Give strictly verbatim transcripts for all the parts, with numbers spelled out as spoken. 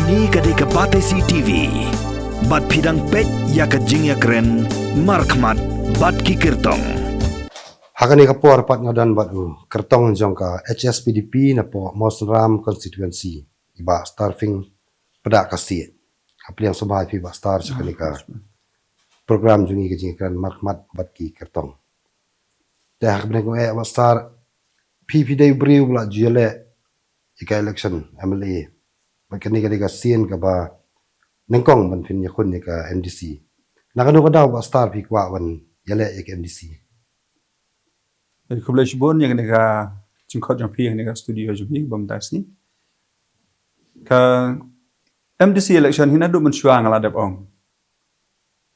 Kane ka dei ka Batesi T V. Bad phi dang peit ïa ka jingïakren markhmat bad ki kyrtong. Ha kane ka por pat nga don bad u kyrtong jong ka H S P D P napoh Mawsynram constituency, i Bah Star Ping Pdeng Kasi. Ka pliang sngewbha ïa phi Bah Star sha kane ka program jong ngi ka jingïakren markhmat bad ki kyrtong. Te ha kaba nyngkong eh Bah Star, phi phi dei u briew ba la ju ïaleh ïa ka election M L A. Bad kane ka dei ka sien kaba nyngkong ban phin ïakhun ïa ka M D C. Na kano ka daw Bah Star phi kwah ban ïaleh ïa ka M D C? Eh, khublei shibun ïa kane ka jingkhot jong phi ïa kane ka studio jong phi Bah Batesi. Ka M D C election hi naduh mynshuwa nga la dep ong.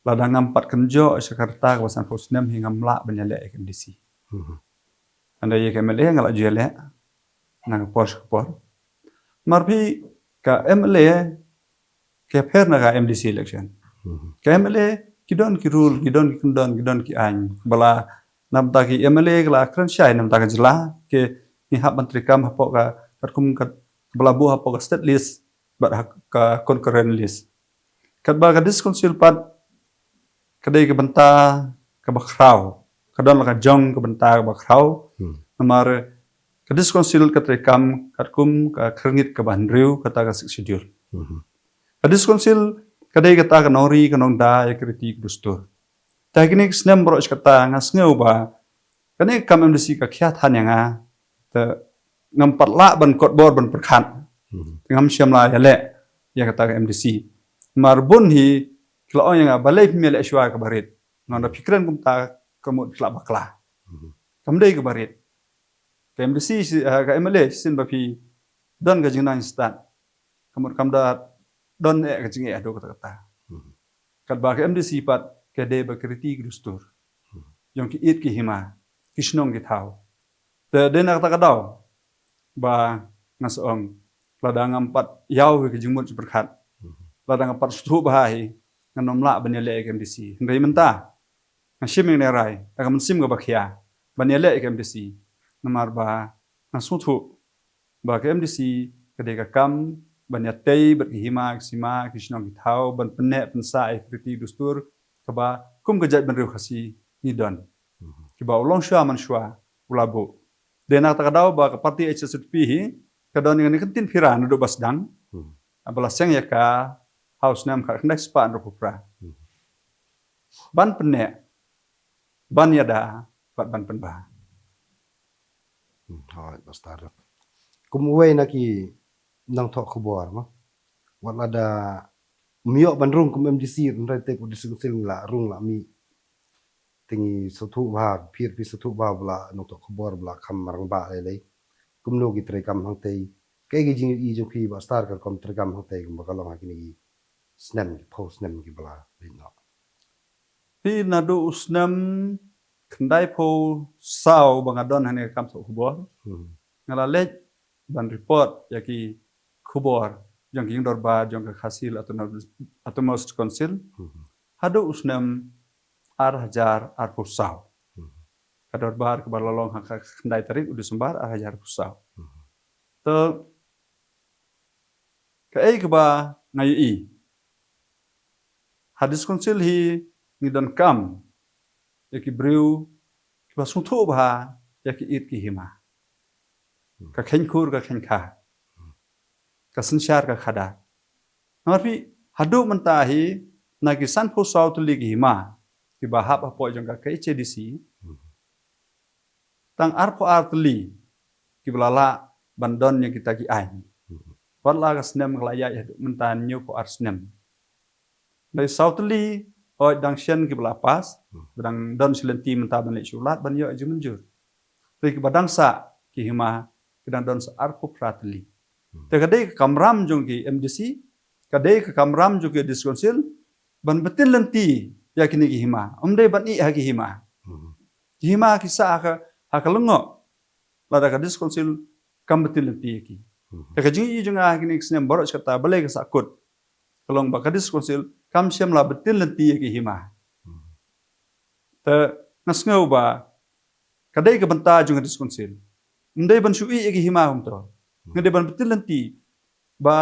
Lada ngam pat kynjoh sha ka rta kaba sanphew snem hi ngam lah ban ïaleh ïa ka M D C. Mhm. Hynrei ïa ka M L A nga la ju ïaleh na ka por sha ka por. Namar phi ka M L A ka pher na ka M D C election. Mhm. Ka M L A ki don ki rule, ki don ki kyndon, ki don ki aiñ. Ba la na bynta ki M L A ka la kren shai na bynta ka jylla, ki ngi hap ban treikam hapoh ka, katkum ka, ba la buh hapoh ka state list bad ha ka concurrent list. Katba ka District Council pat ka dei ka bynta kaba khraw, ka don la ka jong ka bynta kaba khraw. Hmm. Namar ka District Council ka treikam katkum ka khyrnit kaba hynriew kata ka Sixth Schedule. Hmm. Ka District Council ka dei kata ka nongri ka nongda ïa ka riti ka dustur. Te ha kine ki snem baroh shi katta nga sngew ba kane ka kam M D C ka khia than ïa nga. Te ngam pat lah ban kot bor ban pyrkhat. Hmm. Te ngam shym la ïaleh ïa kata ka M D C. Namar bun hi ki la ong ïa nga balei phim ïaleh shuwa kaba rit. Nga ong da phi kren kumta ka mut phi la bakla. Hmm. Kam dei kaba rit. Ka M D C shi, eh, ka M L A shisien ba phi don ka jingnang stad. Ka mut kam da don eh ka jingeh haduh katta katta. Hmm. Katba ka M D C pat ka dei bad ka riti ka dustur. Hmm. Jong ki ïit ki hima, ki shnong ki thaw. Te dei na kata ka daw ba nga sa ong lada ngam pat ïaw hi ka jingmut jingpyrkhat. Hmm. Lada ngam pat sngewthuh bha hi ngan ym lah ban ïaleh ïa ka M D C. Hynrei mynta nga shim ïa kane ka rai da ka mynsiem kaba khia ban ïaleh ïa ka M D C. Namar ba nga sngewthuh ba ka M D C ka dei ka kam ban ïatei bad ki hima ki sima ki shnong ki thaw ban pynneh pynsah ïa ka riti dustur kaba kum ka jaitbynriew Khasi ngi don. Mhm. Kiba u long shuwa man shuwa u la buh. Dei na kata ka daw ba ka party H S P D P hi ka don ïa kane ka ktien phira naduh ba sdang. Mhm. Ba la seng ïa ka ha u snem khatkhyndai spah hynriewphew phra. Mhm. Ban pynneh, ban ïada bad ban pynbha. Hmm, hooid, Bah Star. Kum uwei na ki nongthoh khubor mo. Wat lada ym ïoh ban rung kum M D C, hynrei te u District Council la rung la mih. Te ngi sngewthuh bha, phi phi sngewthuh bha ba la nongthoh khubor ba la kham rangbah lei lei. Kumno ki treikam hangtei. Kaei ka jingïohi jong phi Bah Star ka rukom treikam hangtei kumba ka long ha kine ki snem, ki phew snem kiba la leit noh. Phi naduh u snem khyndaiphew saw ba nga don ha kane ka kam thoh khubor. Hmm. Nga la leit ban report ïa ki khubor jong ki ïing dorbar jong ka Khasi Hills Autonomous, Autonomous Council. Hmm. Haduh u snem ar hajar arphew saw. Hmm. Ka dorbar kaba la long ha ka khyndai tarik u December ar hajar arphew saw. Hmm. Te kaei kaba nga ïohi. Ha District Council hi ngi donkam ïa ki briew kiba sngewthuh bha ïa ki ïit ki hima. Hmm. Ka kheiñ khur ka kheiñ kha. Hmm. Ka synshar ka khadar. Namar phi haduh mynta hi na ki sanphew saw tylli ki hima kiba hap hapoh jong ka K H A D C. Hmm. Tang arphew ar tylli kiba la lah ban don ïa kita ki aiñ. Hmm. Wat la ka snem ka la ïaid haduh mynta hynñiewphew ar snem. Dei saw tylli hooid dang shen kiba la pass, hmm, ba dang don shi lynti mynta ban leit sha u Lat ban ïoh jingmynjur. Te kiba dang sah ki hima ki dang don sa arphew phra tylli. Hmm. Te ka dei ka kamram jong ki M D C, ka dei ka kamram jong ki District Council ban btin lynti ïa kine ki hima. Ym dei ban ïeh ha ki hima. Hmm. Ki hima ki sah ha ka, ha ka lyngngoh. Lada ka District Council kam btin lynti ïa ki. Hmm. Te ka jingïohi jong nga ha kine ki snem baroh shi katta balei ka sahkut. Ka long ba ka District Council kam shym la btin lynti ïa ki hima. Hmm. Te nga sngew ba ka dei ka bynta jong ka District Council. Ym dei ban shu ïeh ïa ki hima kumto. Hmm. Nga dei ban btin lynti ba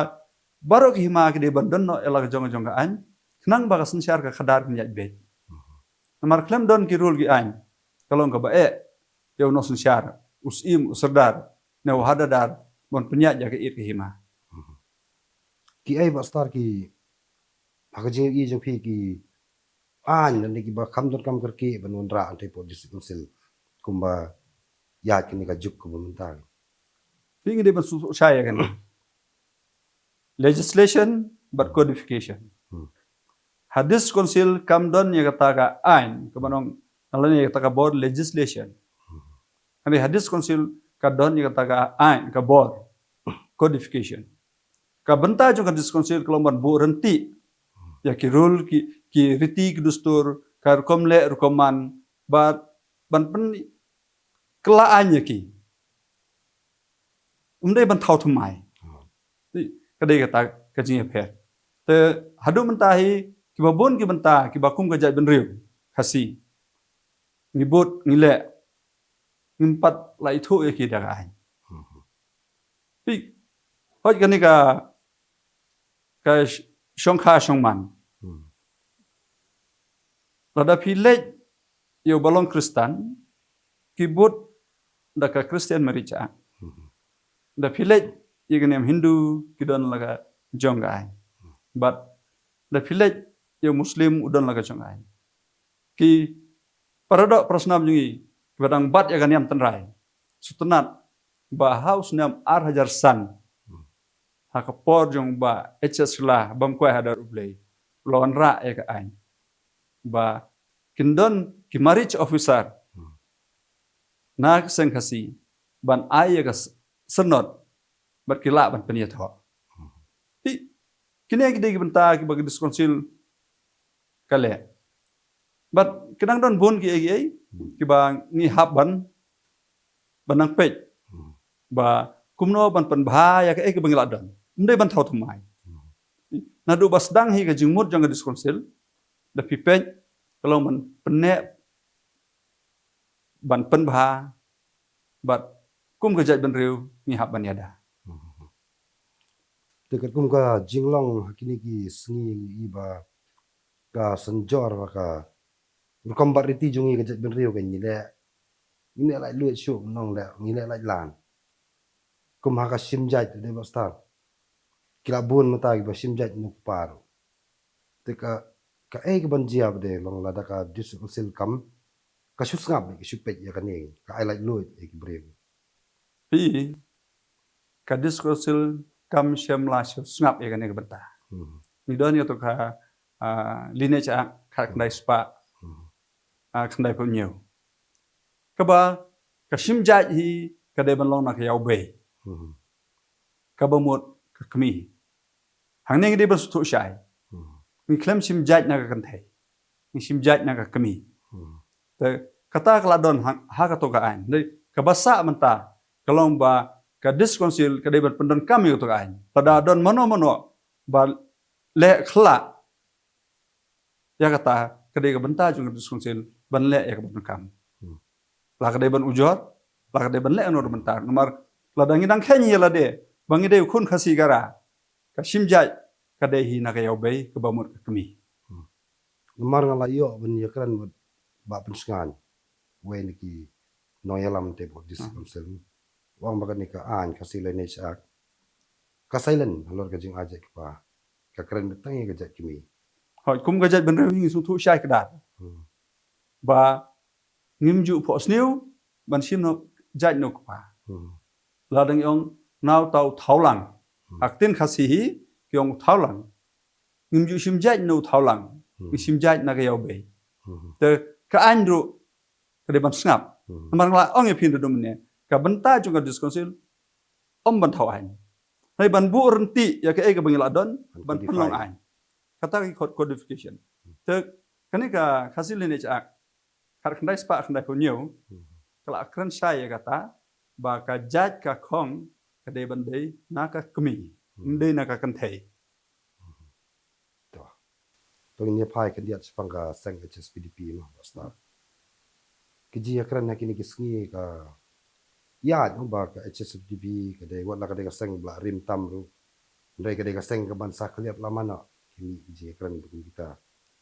baroh ki hima ki dei ban don noh ïa la ka jong jong ka aiñ, khnang ba ka synshar ka khadar kan ïaid beit. Namar khlem don ki rule ki aiñ, ka long kaba eh ïa u nongsynshar, u syiem, u sordar, ne u hadadar ban pynïaid ïa ka ïit ka hima. Ki ei ba star ki, ha ka jingïohi jong phi, ki aiñ lane kiba kham donkam kyrkieh ban wanrah hangtei hapoh District Council kumba ïaid kane ka juk kaba mynta? Phi, ngi dei ban sngewthuh shai ïa kane. Legislation bad codification. Hmm. Ha District Council kam don ïa kata ka aiñ, kaba nong, lane ïa kata ka bor legislation. Hmm. Hynrei ha District Council ka don ïa kata ka aiñ, ka bor codification. Ka bynta jong ka District Council ka long ban buh ryntih ïa ki rule, ki, ki riti, ki dustur, ka rukom leh rukom man, bad ban pynkylla aiñ ïa ki. Ym dei ban thaw thymmai. Te ka dei kata ka jingïapher. Te haduh mynta hi, kiba bun ki bynta kiba kum ka jaitbynriew Khasi, ngi bud, ngi leh, ngim pat la ithuh ïa ki da ka aiñ. Hmm. Phi, hooid kane ka, ka sh-, shongkha shongman. Hmm. Lada phi leit ïa uba long Khristan, ki bud da ka Christian Marriage Act. Hmm. Da phi leit ïa ka niam Hindu, ki don la ka jong ka aiñ. Bad da phi leit ïa u Muslim, u don la ka jong ka aiñ. Ki paradoh parasnam jong ngi kiba dang bat ïa ka niam tynrai, sngewtynnat ba ha u snem ar hajar san, ha ka por jong Bah H S Shylla, bym kwai ha dur U Blei, u la wanrah ïa ka aiñ ba kin don ki marriage officer na ka seng Khasi ban ai ïa ka s-, synod, bad ki lah ban pynïathoh. Te kine ki dei ki bynta kiba ka District Council ka leh. Bad ki dang don bun kiei kiei kiba ngi hap ban, ban nang peit ba kumno ban pynbha ïa kaei kaba ngi la don. Ym dei ban thaw thymmai. Naduh ba sdang hi ka jingmut jong ka District Council, da phi peit, ka long ban pynneh, ban pynbha, bad kum ka jaitbynriew ngi hap ban ïada. Te katkum ka jinglong ha kine ki sngi, ngi i ba ka synjor bad ka rukom bad riti jong ngi ka jaitbynriew ka ngi leh, ngi leh laitluid shuh, nong leh, ngi leh laitlan. Kum ha ka shim jait, dei ba star, ki la bun mynta kiba shim jait na u kpa ruh. Te ka, kaei kaban jia ba dei long lada ka District Council kam, ka shu sngap, ka shu peit ïa kane, ka ai laitluid ïa ki briew? Phi, ka District Council kam shym la shu sngap ïa kane ka bynta. Hmm. Ngi don ïa kato ka, ah, Lineage Act, khatkhyndai spah, hmm, ah, khyndaiphew hynñiew. Kaba ka shim jait hi ka dei ban long na ka ïawbei. Hmm. Kaba mut ka kmie. Hangne ngi dei ban sngewthuh shai. Hmm. Ngi khlem shim jait na ka kynthei. Ngi shim jait na ka kmie. Hmm. Te kata ka la don ha, ha kato ka aiñ. Dei kaba sah mynta ka long ba ka District Council ka dei ban pyndonkam ïa kato ka aiñ. Lada don mano mano ba leh khlah ïa kata, ka dei ka bynta jong ka District Council ban leh ïa kaba donkam. Hmm. La ka dei ban ujor, la ka dei ban leh kano ruh mynta. Namar lada ngi dang kheiñ ïa lade ba ngi dei u khun Khasi Gara, ka shim jait ka dei hi na ka ïawbei, kaba mut ka kmie. Hmm. Namar nga la ïoh ban ïakren bad Bah Pynsngain, uwei na ki nongïalam te hapoh District, hmm, Council, u ong ba kane ka aiñ Khasi Lineage Act ka silent halor ka jingai jait kpa, ka kren beit tang ïa ka jait kmie. Hooid, kum ka jaitbynriew ngi sngewthuh shai kdar, hmm, ba ngim ju phohsniew ban shim noh jait na u kpa. Hmm. La dang ong na uta u thawlang. Hmm. Ha ka ktien Khasi hi ki ong u thawlang. Ngim ju shim jait na u thawlang. Hmm. Ngi shim jait na ka ïawbei. Hmm. Te ka aiñ ruh ka dei ban sngap. Hmm. Namar nga la ong ïa phi naduh mynne, ka bynta jong ka District Council ym ban thaw aiñ. Hynrei ban buh ryntih ïa kaei kaba ngi la don, ban, ban codify, pynlong aiñ. Kata ki cod-, codification. Hmm. Te kane ka Khasi Lineage Act, khatkhyndai spah khyndaiphew hynñiew, hmm, ka la kren shai ïa kata ba ka jait ka khong ka dei ban dei na ka kmie, hmm, ym dei na ka kynthei. Hmm. To. To ngin ïa phai khyndiat shaphang ka seng H S P D P noh, Bah Star. Ki jingïakren ha kine ki sngi ka ïaid noh ba ka H S P D P ka dei, wat la ka dei ka seng ba la rim tam ruh, Hynrei ka dei ka seng ka ban sa khlieh la mano ki mih ki jingkren ba kum kita.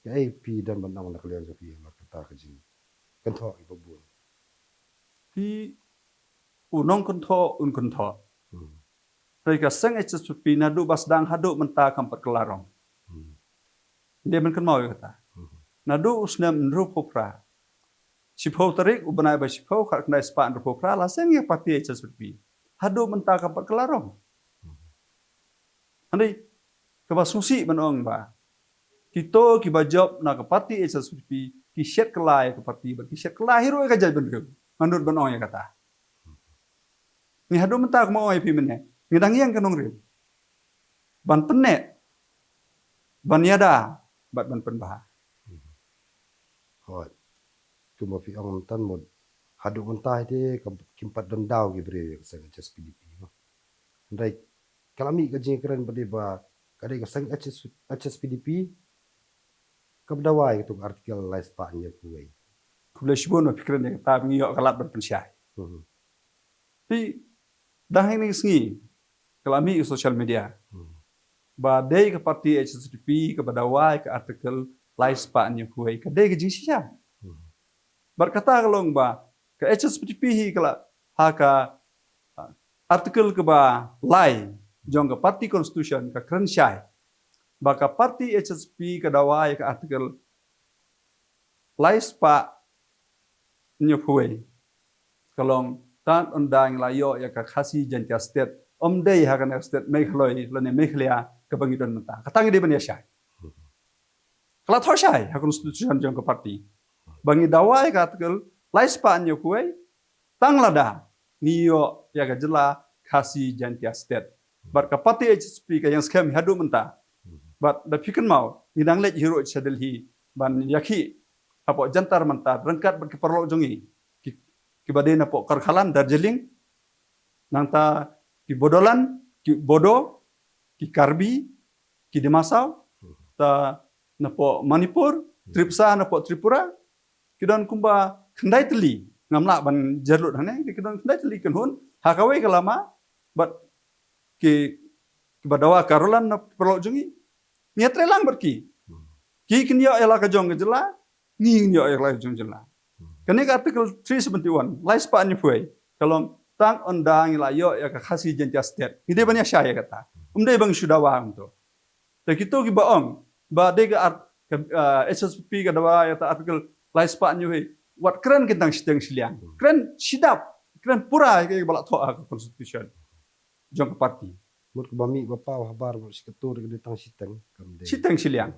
Kaei phi don ban ong na ka liang jong phi halor kata ka jingkynthoh kiba bun? Phi u nongkynthoh un kynthoh. Hynrei ka seng H S P D P naduh ba sdang haduh mynta kam pat kylla rong. Ym dei ban kynmaw ïa kata. Naduh u snem hynriewphew phra, shiphew tarik u bnai ba shiphew, khatkhyndai spah hynriewphew phra la seng ïa ka party H S P D P. Haduh mynta kam pat kylla rong. Hynrei kaba sngewsih ban ong ba kito kiba jop na ka party H S P D P ki shet kylla ïa ka party bad ki shet kylla hi ruh ïa ka jaitbynriew. Nga nud ban ong ïa kata. Ngi haduh mynta kumba ong ïa phi mynne, ngi dang ïeng ka nongrim ban pynneh, ban ïada bad ban pynbha. Hooid. Kumba phi ong mynta mut, haduh mynta hi te kam, kim pat don daw ki briew ïa ka seng H S P D P mo. Hynrei ka la mih ka jingkren ba dei ba ka dei ka seng H S, H S P D P kaba dawa ïa kato ka Article lai spah hynñiewphew wei. Khublei shibun ba phi kren ïa kata, ngi ïoh ka lad ban pynshai. Phi, dang ha kine ki sngi ka la mih ha social media ba dei ka party H S P D P kaba dawa ïa ka Article lai spah hynñiewphew wei, ka dei ka jingshisha. Bad kata ka long ba ka H S P D P hi ka la ha ka, ah, Article kaba lai jong ka party constitution ka kren shai ba ka party H S P D P ka dawa ïa ka Article lai spah hynñiewphew wei. Ka long tang ynda ngi la ïoh ïa ka Khasi Jaintia State, ym dei ha kane ka state Meghalaya lane Meghalaya kaba ngi don mynta. Kata ngi dei ban ïa shai. Ka la thoh shai ha constitution jong ka party ba ngi dawa ïa ka Article lai spah hynñiewphew wei tang lada ngi ïoh ïa ka jylla Khasi Jaintia State. Bad ka party H S P D P ka ïeng skhem haduh mynta. Bad da phi kynmaw, ngi dang leit hi ruh sha Delhi ban ïakhih hapoh Jantar Mantar ryngkat bad ki paralok jong ngi, ki, kiba dei na poh Karkhalan, Darjeeling, nangta ki Bodoland, ki Bodo, ki Karbi, ki Dima Hasao, ta na poh Manipur, Tripsa na poh Tripura, ki don kumba khyndai tylli, ngam lah ban jer lut hangne, ki don khyndai tylli kynhun ha kawei ka lama bad ki, kiba dawa ka Roland na paralok jong ngi. Ngi ïatreilang bad ki. Ki kin ïoh ïa la ka jong ka jylla, ngi ngin ïoh ïa la ka jong ka jylla. Kane ka Article three seventy-one, lai spah hynñiewphew wei, ka long tang ynda ngi la ïoh ïa ka Khasi Jaintia State. Ngi dei ban ïa shai ïa kata. Ym dei ba ngi shu dawa kumto. Te kito kiba ong ba dei ka art, ka, ah, H S P D P ka dawa ïa ta Article lai spah hynñiewphew wei, wat kren kin tang shiteng shiliang. Kren shidap, kren pura ïa kaba la thoh ha ka constitution jong ka party. Mut kaba mih ba paw habar mut shi kato dei tang shiteng kam dei. Shiteng shiliang.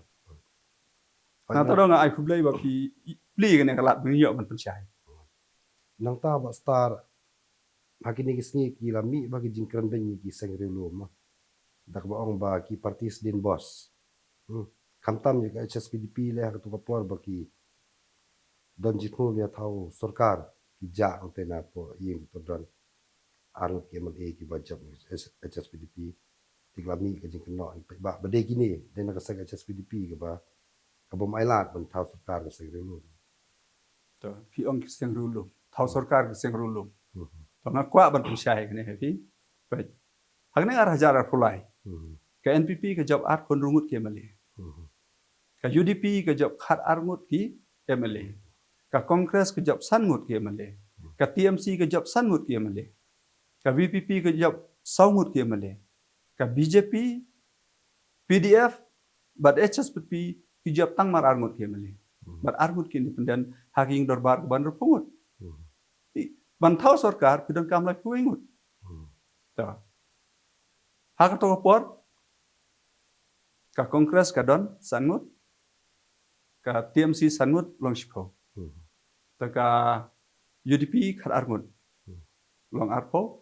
Nangta dang ai khublei ba phi plie kane ka lad ba ngi ïoh ban pynshai. Nangta Bah Star, ha kine ki sngi ki la mih ba ki jingkren beiñ ïa ki seng riewlum, da kaba ong ba ki party sdien bos. Hmm. Khamtam ïa ka H S P D P leh ha kato ka por ba ki don jingthmu ïa thaw sorkar, ki jah hangtei na poh ïing ki tordon. Ar ngut ki M L A kiba jop H S P D P. Te ki la mih ka jingkynnoh ba, ba dei kine, dei na ka seng H S P D P kaba, kaba ym ailad ban thaw sorkar ka seng riewlum. To, phi ong ki seng riewlum, thaw sorkar ki seng riewlum. To, nga kwah ban pynshai kane ha phi. Peit. Hangne ar hajar arphew lai, ka N P P ka jop arphew hynriew ngut ki M L A. Ka U D P ka jop khatar ngut ki M L A. Ka Congress ka jop san ngut ki M L A. Ka T M C ka jop san ngut ki M L A. Ka V P P ka jop saw ngut ki M L A. Ka B J P, P D F bad H S P D P ki jop tang mar ar ngut ki M L A. Bad ar ngut ki independent ha ki ïing dorbar kaba hynriewphew ngut. Ban thaw sorkar phi donkam laiphew wei ngut. To. Ha kato ka por ka Congress ka don san ngut, ka T M C san ngut, long shiphew. Te ka U D P khatar ngut, long arphew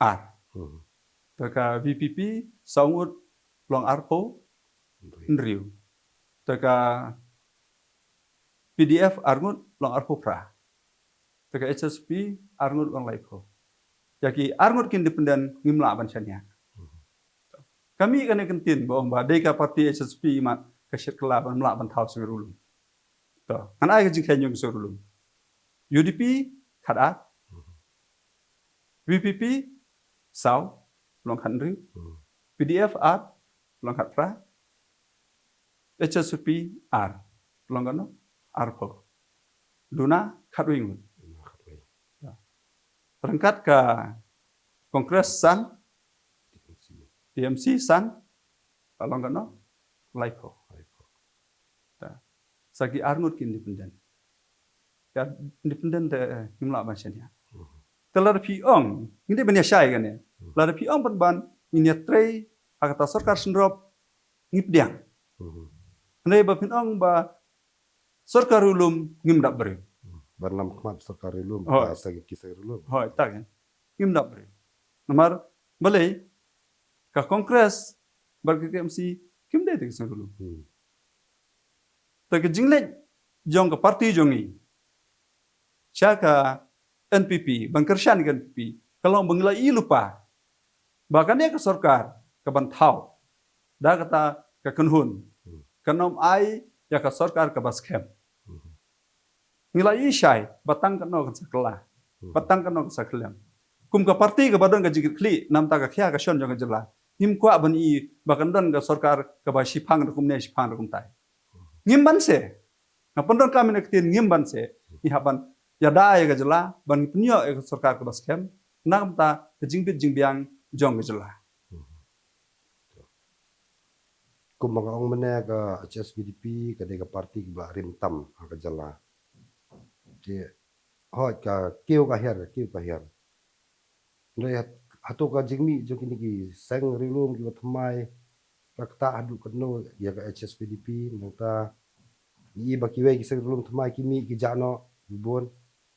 ar. Te ka V P P saw ngut, long arphew hynriew. Te ka P D F ar ngut, long arphew phra. Te ka H S P D P ar ngut, long laiphew. Ïa ki ar ngut ki independent ngim lah ban shaniah. Ka mih kane ka ktien ba ong ba dei ka party H S P D P mat ka shet kylla ban, ym lah ban thaw seng riewlum. To, ngan ai ka jingkheiñ jong ka seng riewlum. U D P khatar, V P P saw, long khathynriew. PDF ar, long khatphra. HSPDP ar, long katno? Arphew. Duna khatwei ngut. Duna khatwei. Ryngkat ka Congress san, TMC. TMC san, long katno? Laiphew. Laiphew. Sa ki ar ngut ki independent. Ka independent te, eh, ngim lah ban shaniah. Te lada phi ong, ngi dei ban ïa shai kane. Lada phi ong pynban ngin ïa trei ha kata sorkar synrop, ngi pdiang. Hynrei ba phin ong ba sorkar riewlum ngim dap briew. Ban lam khmat sorkar riewlum, hooid, ba sa ki seng riewlum. Hooid, ta kan. Ngim dap briew. Namar balei, ka Congress bad ka TMC kim dei te ki seng riewlum. Te ka jingleit jong ka parti jong ngi sha ka NPP, ban kyrshan ka NPP, ka long ba ngi la ïohi lypa ba kane ka sorkar kaban thaw da kata ka kynhun, kan ym ai ïa ka sorkar kaba skhem. Ngi la ïohi shai ba tang katno kan sa kylla, ba tang katno kan sa khyllem. Kum ka parti kaba don ka jingkitkhlieh namar ka khia ka shon jong ka jylla, ngim kwah ban ïohi ba kan don ka sorkar kaba shiphang da kumne, shiphang da kumtai. Ngim banse. Nga pyndonkam ïa ka ktien ngim banse. Ngi hap ban ïada ïa ka jylla, ban pynïoh ïa ka sorkar kaba skhem namar ka jingbit jingbiang jong ka jylla. Kumba nga ong mynne, ka HSPDP ka dei ka parti kaba la rim tam ha ka jylla. Te hooid, ka kiew ka hiar, ka kiew ka hiar. Hynrei hat-, hato ka jingmih jong kine ki seng riewlum kiba thymmai, ka ktah haduh katno ïa ka HSPDP, nangta ngi i ba kiwei ki seng riewlum thymmai ki mih ki jah noh, ki bun,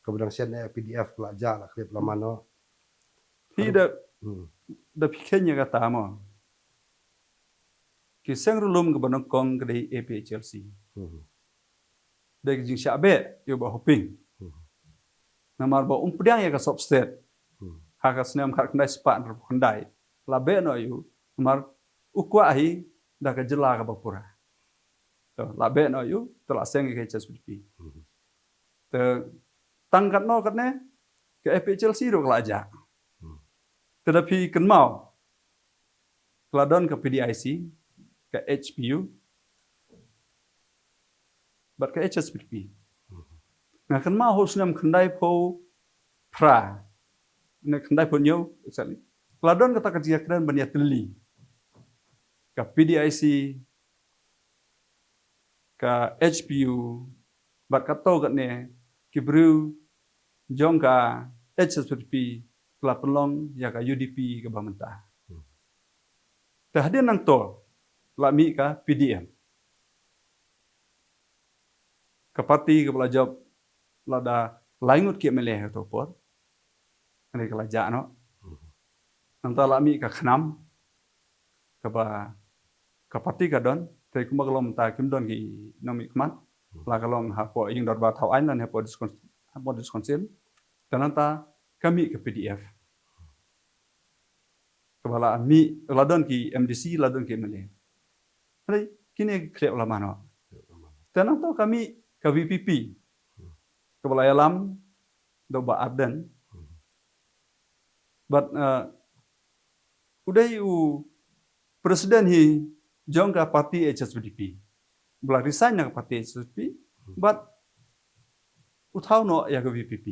kaba dang shen eh PDF ka la jah, la khlep la man noh. Phi da, da phi kheiñ ïa kata mo. Ki seng riewlum kaba nyngkong ka dei APHLC. Dei ka jingshah beh ïa u Bah Hoping. Namar ba um pdiang ïa ka sub state ha ka snem khatkhyndai spah hynriewphew khyndai. La beh noh ïa u, namar u kwah hi da ka jylla kaba pura. To, la beh noh ïa u, to la seng ïa ka HSPDP. Te tang katno katne ka APHLC ruh ka la jah. Te da phi kynmaw, ka la don ka PDIC, ka HPU bad ka HSPDP. Nga kynmaw ha u snem khyndaiphew phra, ne khyndaiphew hynñiew, exactly, ka la don kata ka jingïakren ban ïatylli ka PDIC, ka HPU, bad katto katne ki briew jong ka HSPDP ki la pynlong ïa ka UDP kaba mynta. Te hadien nangto la mih ka PDM, ka parti kaba la jop lada lai ngut ki MLA ha kato ka por. Hynrei ka la jah noh. Nangta la mih ka KHNAM, kaba ka parti ka don, te kumba ka long mynta kim don ki nongmihkhmat. La ka long hapoh ïing dorbar thaw aiñ lane hapoh district, hapoh district council. Te nangta ka mih ka PDF, kaba la mih, la don ki MDC, la don ki MLA. Hynrei kine ki khlieh la man noh. Te nangto ka mih ka VPP, kaba la ïalam da u Bah Ardent. Bad, uh, u dei u president hi jong ka parti HSPDP. Ba la resign na ka parti HSPDP, bad u thaw noh ïa ka VPP.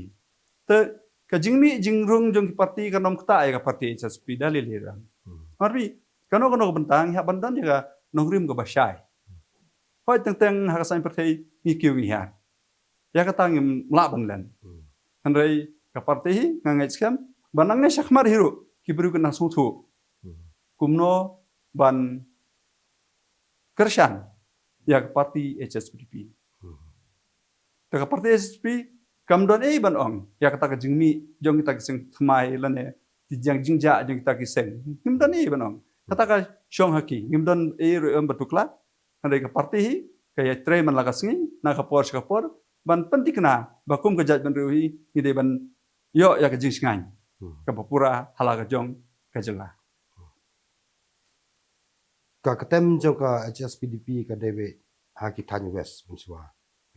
Te ka jingmih jingrung jong ki parti kam ktah ïa ka parti HSPDP da lei lei ruh. Namar phi, kano kano ka bynta ngi hap ban don ïa ka nongrim kaba shai. Hooid, teng teng ha ka saiñ pyrthei ngi kiew ngi hiar. Ïa kata ngim lah ban len. Hynrei ka parti hi nga ngeit skhem ba nangne shakhmat hi ruh ki briew kin nang sngewthuh kumno ban kyrshan ïa ka parti HSPDP. Te ka parti HSPDP kam don ei ban ong ïa kata ka jingmih jong kita ki seng thymmai lane ki jing jingjah jong kita ki seng. Ngim don ei ban ong. Kata ka shong ha ki. Ngim don ei ruh em ba tukla. Hynrei ka parti hi ka ïatrei man la ka sngi, na ka por sha ka por, ban pynthikna ba kum ka jaitbynriew hi ngi dei ban ïoh ïa ka jingshngaiñ kaba pura ha la ka jong ka jylla. Ka ktem jong ka HSPDP ka dei beit ha ki thaiñ West mynshuwa.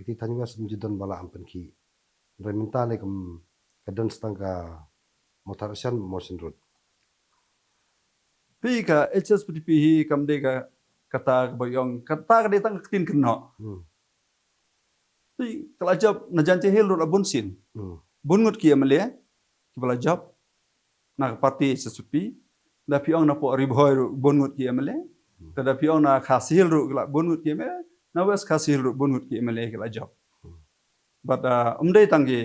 Ki thaiñ West mynjur don ba la am pynkhih. Hynrei mynta lei kum ka don tang ka Mawthadraishan, Mawshynrut. Phi ka H S P D P hi kam dei ka kata kaba ong, kata ka dei tang ka ktien kynnoh. Hmm. Phi ka la jop na Jaintia Hills ruh la bun sien. Hmm. Bun ngut ki M L A kiba la jop na ka party H S P D P. Da phi ong na poh Ri Bhoi ruh bun ngut ki M L A. Hmm. Te da phi ong na Khasi Hills ruh ki la bun ngut ki M L A. Na West Khasi Hills ruh bun ngut ki M L A ki la jop. Hmm. Bad, ah, um dei tang ki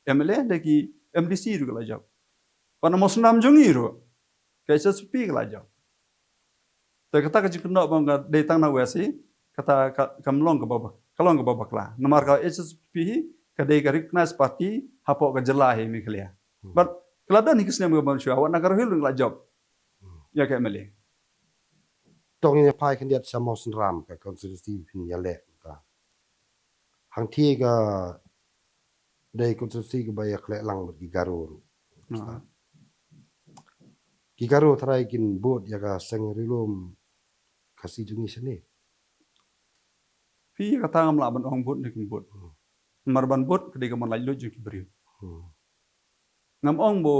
M L A, dei ki M D C ruh ki la jop. Bad na Mawsynram jong ngi ruh ka H S P D P ka la jop. Te kata ka jingkynnoh ba ka dei tang na West hi, kata ka, kam long kaba, ka long kaba bakla. Namar ka H S P D P hi ka dei ka recognized party hapoh ka jylla hi Meghalaya. Hmm. Bad ka la don hi ki snem kaba mynshuwa, wat na Garo Hills ruh ka la jop. Hmm. Ïa ka M L A. To ngin ïa phai khyndiat sha Mawsynram, ka constituency phin ïaleh mynta. Hangthie ka dei constituency kaba ïakhleh lang bad ki Garo ruh. Ah. Ki Garo tharai kin bud ïa ka seng ri lum Khasi jong ngi shane. Phi, kata ngam lah ban ong bud ne kim bud. Hmm. Namar ban bud ka dei ka mon laitluid jong ki briew. Hmm. Ngam ong ba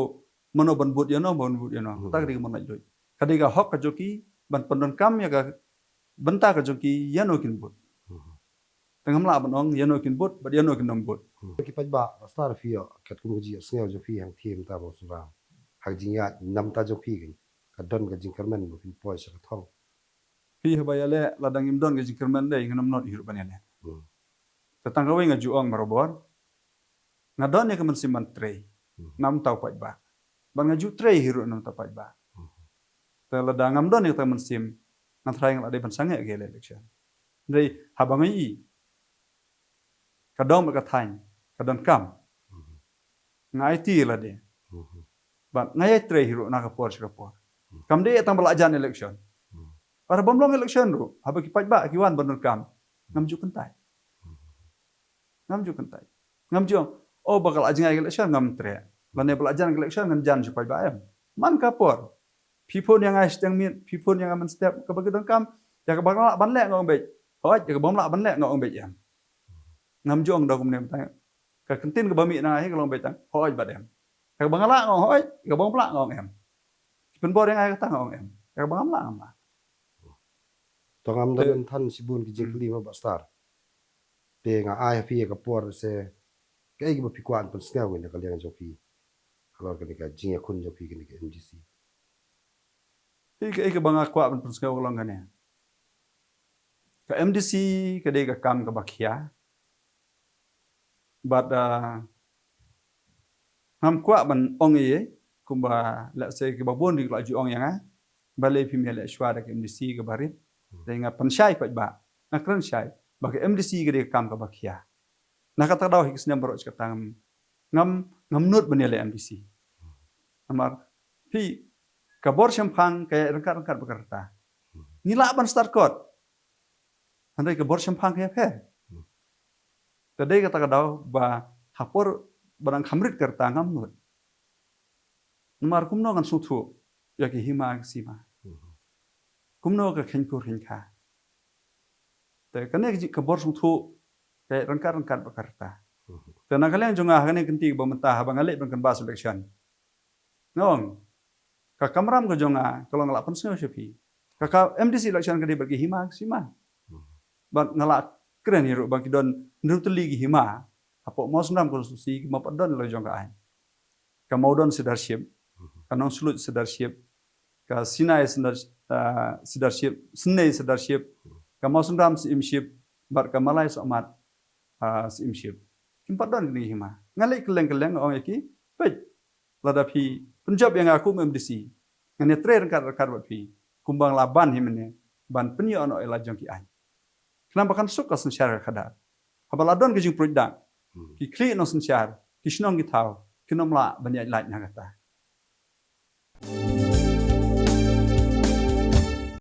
mano ban bud ïano, ban bud ïano. Hmm. Kata ka dei ka mon laitluid. Ka dei ka hok ka jong ki ban pyndonkam ïa ka bynta ka jong ki ïano kin bud. Hmm. Te ngam lah ban ong ïano kin bud bad ïano kin nym bud. Hmm. Ki paidbah, Bah Star, phi ïoh katkum ka jingïohsngew jong phi hangthie mynta Mawsynram, ha ka jingïaid namar jong phi, ka don ka jingkyrmen ba phin poi sha ka thong? Phi, haba ïaleh, lada ngim don ka jingkyrmen dei, ngan nym nod hi ruh ban ïaleh. Hmm. Te tang kawei nga ju ong barabor, nga don ïa ka mynsiem ban trei. Hmm. Namar u paidbah. Bad nga ju trei hi ruh namar u paidbah. Hmm. Te lada ngam don ïa ka mynsiem, nga tharai nga la dei ban sangeh ka election. Hynrei haba nga ïohi ka dong bad ka thaiñ ka donkam, hmm, nga aiti lade. Hmm. Bad nga ïai trei hi ruh na ka por sha ka por. Hmm. Kam dei tang ba la jan election. Hmm. Para bym long election ruh, haba ki paidbah ki wan ban donkam, ngam ju kyntait. Hmm. Ngam ju kyntait. Ngam ju ong, oh, ba ka la jngai ka election ngam treh, lane ba la jan ka election ngan jan sha paidbah, em. Man ka por. Phi phone ïa nga shiteng miet, phi phone ïa nga mynstep, kaba ki donkam, ïa kaba nga lah ban leh nga ong beit. Hooid, ïa kaba ym lah ban leh nga ong beit, em. Ngam ju ong da kumne mynta. Ka ktien kaba mih na nga hi ka long beit tang hooid bad em. Ïa kaba nga lah nga ong hooid, ïa kaba ym lah nga ong em. Ki pynbor ïa nga ïa kata nga ong em. Ïa kaba ngam lah ngam lah. To ngam da, eh, don than shibun ki jingkylli, hmm, mo Bah Star. Te nga ai ha phi ïa ka por, se kaei kaba phi kwah ban pynsngew na ka liang jong phi halor kane ka jingïakhun jong phi kane ka M D C? Phi, kaei kaba nga kwah ban pynsngew ka long kane. Ka M D C ka dei ka kam kaba khia. Bad, ah, ngam kwah ban ong ei ei, kumba, let's say, kiba bun ki la ju ong ïa nga, balei phim ïaleh shuwa da ka M D C kaba rit. Hmm. Te nga pynshai pat ba, nga kren shai ba ka M D C ka dei ka kam kaba khia. Na kata ka daw hi ki snem baroh shi katta ngam, ngam, ngam nud ban ïaleh M D C. Namar phi, ka bor shemphang ka ïaid ryngkat ryngkat bad ka rta. Hmm. Ngi lah ban start kot. Hynrei ka bor shemphang ka ïapher. Hmm. Te dei kata ka daw ba ha por ba dang kham rit ka rta ngam nud. Namar kumno ngan sngewthuh ïa ki hima ki sima. Hmm. Kumno ka kheiñ kur kheiñ kha. Te kane ka ji-, ka bor sngewthuh ka ïaid ryngkat ryngkat bad ka rta. Hmm. Te na ka liang jong nga ha kane ka kynti ba mynta haba nga leit ban canvass election, nga ong, ka kamram ka jong nga ka long nga la pynsngew sha phi. Ka, ka M D C election ka dei bad ki hima ki sima. Hmm. Bad nga la kren hi ruh ba ki don hynriew tylli ki hima hapoh Mawsynram constituency kiba pat don la jong ka aiñ. Ka Mawdon Sirdarship, hmm, ka Nongshluit Sirdarship, ka Sinai Sirdar-, ah, Sirdarship, Synei Sirdarship, hmm, ka Mawsynram Syiemship, bad ka Malai Sohmat, ah, Syiemship. Kim pat don kine ki hima. Nga leit kylleng kylleng nga ong ïa ki, peit, lada phi pynjop ïa nga kum M D C, ngan ïatrei ryngkat ryngkat bad phi, kumba nga la ban hi mynne, ban pynïoh noh ïa la jong ki aiñ. Khnang ba kan suk ka synshar ka khadar. Haba la don ka jingpruid dak, hmm, ki khlieh nongsynshar, ki shnong ki thaw kin ym lah ban ïaid lait na kata.